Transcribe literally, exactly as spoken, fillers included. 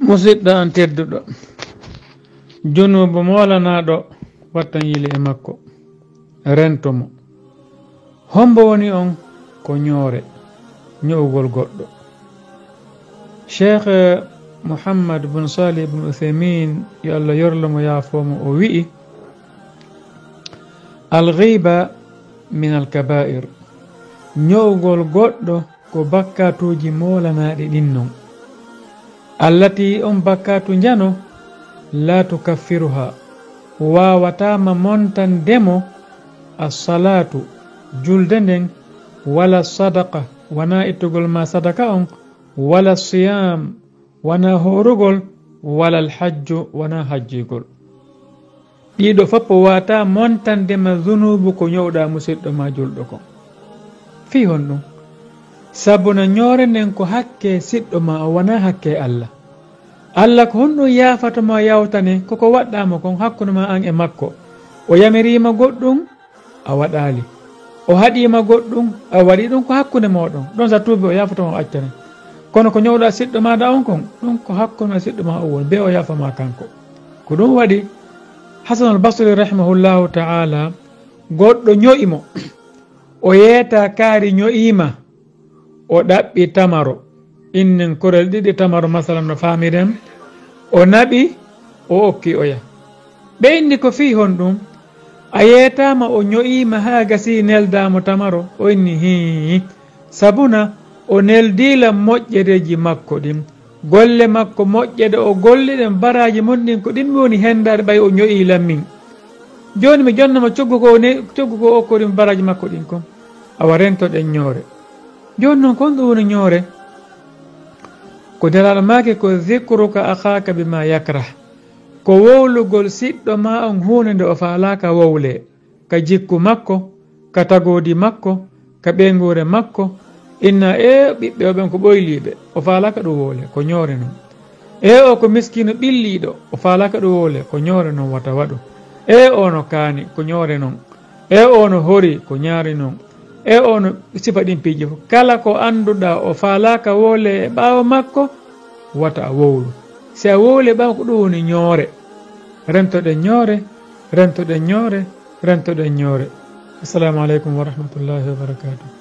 Musidɗo an tedduɗo, junuubu moolanaaɗo wattan yili e makko, rento mo. Hombo woni on? Ko ñoore, ño'ugol goɗɗo. Cheikh Muhammad bun Salih bun Uthaymin, yo Allah yorlo mo, yaafoo mo, o wi'i, "Al ghiba min al kabair." Ño'ugol goɗɗo ko bakkatuuji moolanaaɗi ɗin non. Allati, on bakkatu njano, la tukaffiruha, waawataa ma montande mo, as-salatu, julde nden, wala sadaqa, wanaa ittugol ma sadaka on, wala siyam, wanaa hoorugol, wala al-hajju, wanaa hajjigol. Ɗiɗo fof o waawataa montande ma zunuubu ko ño'uɗaa musiɗɗo ma julɗo kon. Fii honɗum? Sabu na ñoore nden ko hakke siɗɗo ma o, wanaa hakke Allah. Allah ko honɗum yaafato ma yawtane? Ko ko waɗɗaa mo kon hakkunde ma an e makko. O yamiriima goɗɗum, a waɗaali. O haɗiima goɗɗum, a waɗi ɗum, ko hakkunde mooɗon. Ɗon sa tuubi, o yaafoto ma, o accane. Kono ko ño'uɗaa siɗɗo maaɗa on kon, ɗum ko hakkunde ma siɗɗo ma on woni, be o yaafa ma kanko. Ko ɗum waɗi Hasanul Basri rahimahullahu ta'ala, goɗɗo ño'i mo, o yeeta kaari ño'iima, o ɗaɓɓi tamaro. Innen korel ɗiɗi tamaro, masalan, no faamiren. O naɓi, o okki oya. Ɓe inni, "Ko fii honɗum? A yeetaama o ño'iima haa gasii, neldaa mo tamaro?" O inni, "Hii, sabuna o neldii lan moƴƴereeji makko ɗin. Golle makko moƴƴe ɗe o golli ɗen, baraaji mun ɗin, ko ɗin mi woni hendaade ɓay o ño'ii lan min. Jooni mi jonna mo coggu ko o ne-, coggu ko o okkori mi baraaji makko ɗin kon." Awa rento ɗen ñoore. Jooni non, kon ɗum woni ñoore? Ko Nelaaɗo maaki ko, "Zikruka akhaaka bima yakrah." Ko wowlugol siɗɗo ma on huunde nde o faalaaka wowlee, ka jikku makko, ka tagoodi makko, ka ɓeynguure makko. Inna, e ɓiɓɓe o ɓen ko ɓoyliiɓe, o faalaaka ɗum wowlee, ko ñoore non. E o ko miskiino ɓilliiɗo, o faalaaka ɗum wowlee, ko ñoore non wata waɗu. E o no kaani, ko ñoore non. E o no hori, ko ñaari non. E o no sifa ɗin piiji fof. Kala ko annduɗaa o faalaaka wowlee e ɓaawo makko, wata a wowlu. Si a wowli ɓaawo, ko ɗum woni ñoore. Rentoɗen ñoore, rentoɗen ñoore, rentoɗen ñoore. Assalamu aleykum wa rahmatullahi wa barakatuh.